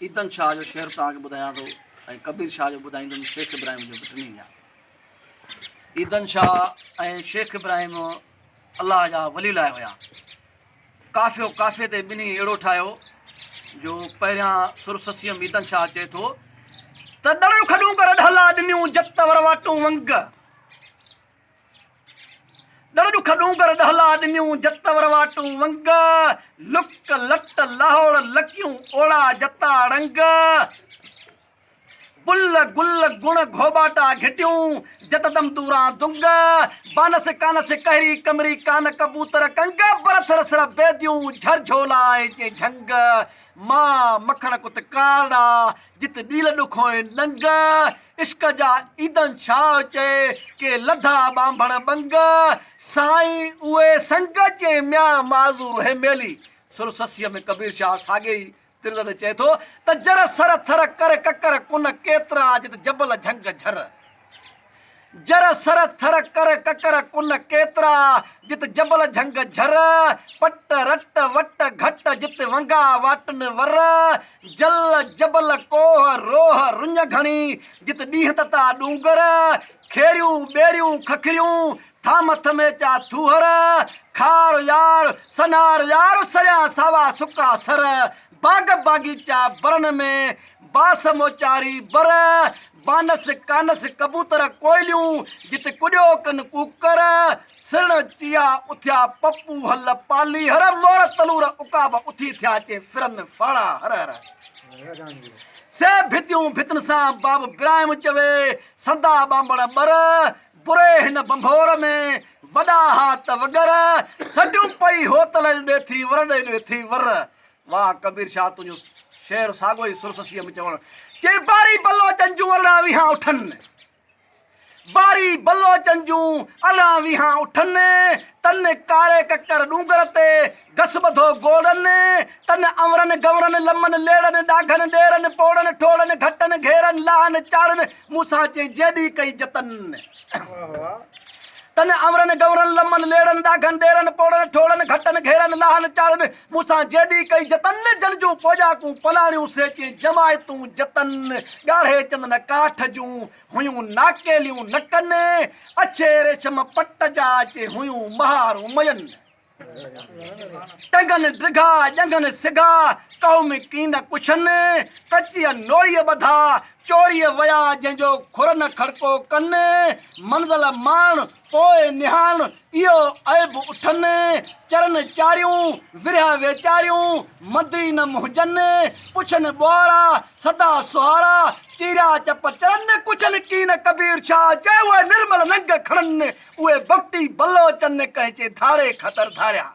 عيدن شاهه جو شعر توهان کي ٻڌايان ٿو ۽ ڪبير شاهه جو ٻڌائيندم شيخ ابراهيم جو به ٽنهي جا. عيدن شاهه ۽ شيخ ابراهيم الله جا ولي لاء هيا. قافيو قافيي تي ٻنهي اهڙو ٺاهيو جو پهريان سر سسيم عيدن شاهه چئي ٿو ته ڏڙيون کڏون ڪر ڍلا ڏنيون جت ور واٽون ونگ. ڏڙ ڏک ڏونگر ڏهلا ڏنيون جت ور واٽون ونگ، لڪ لٽ لاهوڙ لڪيون اوڙا جتا ڙنگ، پل گل گڻ گهوٻاٽا گهٽيون جت دم دوران دنگ، بانس ڪانس ڪهري ڪمري ڪان ڪبوتر ڪنگ، برٿ رسر بيديون جهر جهولا ۽ چي جهنگ، مان مکڻ ڪت ڪارڙا جت ڏيل ڏکوئين ڏنگ، عشق جا عيدن شاهه چئي، ڪي لڌا ٻانڀڻ ٻنگ، سائين اهي سنگ چئي ميان معذور هي ميلي. سر سسيء ۾ ڪبير شاهه ساڳي ئي طرز تي چئي ٿو ته جر سر ٿر ڪر ڪڪر ڪن ڪيترا جت جبل جهنگ جهر. جر سر ٿر ڪر ڪڪر ڪن ڪيترا جت جبل جهنگ جهر. پٽ رٽ وٽ گهٽ جت ونگا واٽن ور. جل، جبل، ڪوهه، روهه، رڃ گهڻي، جت ڏينهن تتا ڏونگر، کيريون، ٻيريون، ککريون، ٿام ٿميچا ٿوهر، کار يار، سنهار يار، سريان ساوا سڪا سر، باغ باغيچا برن ۾، باس موچاري بر، بانس ڪانس ڪبوتر ڪوئليون، جت ڪڏيو ڪن ڪوڪر، سرڻ چيا اٿيا پپو هل پاليهر، مور تلور عقاب اٿي ٿيا چي ڦرن ڦاڙا هر هر. سي ڀتيون ڀتن سان باب براهيم چوي، سندا ٻانڀڻ ٻر، بري هن ڀنڀور ۾، وڏا ها ته وڳر، سنڊيون پئي هوتل ڏي ٿي ور ڏي ٿي ور. واهه ڪبير شاهه تنهنجو شعر ساڳيو ئي سر سسيء ۾ چوڻ چي باري بلوچن جون ارڙهن ويهان اٺن باري بلوچن جون ارڙهن ويهان اٺن تن ڪاري ڪڪر ڏونگر تي گس ٻڌو گوڙن تن انورن گنورن لمن ليڙن ڏاگهن ڏيرن پوڙن ٺوڙن گهٽن گهيرن لاهن چاڙهن مون سان چي جيڏي ڪئي جتن. تن انورن گنورن لمن ليڙن ڏاگهن ڏيرن پوڙن ٺوڙن گهٽن گهيرن لاهن چاڙهن مون سان جيڏي ڪئي جتن جن جون پوڄاڪون پلاڻيون سي چي جماعتون جتن ڳاڙهي چندن ڪاٺ جون هيون ناڪيليون نڪن اڇي ريشم پٽ جا چي هيون مهارون مين. ٽنگن ڊگها، ڄنگهن سگها، قوم ڪين ڪڇن، ڪچيء نوڙيء ٻڌا، چوريء ويا جنهن جو کر نه کڙڪو ڪن، منزل ماڻ پوء نهارڻ، اهو عيب اٺن، چرن چاريون، ورهيه ويچاريون، مندي نه منهنجن، پڇن ٻوارا، سدا سهارا، چيريا چپ چرن، ڪڇن ڪين ڪبير ڇا، چئه اهي نرمل ننگ کڻن، اهي بگٽي بلوچن ڪنهن چي ڌاڙي خطر ڌاريا.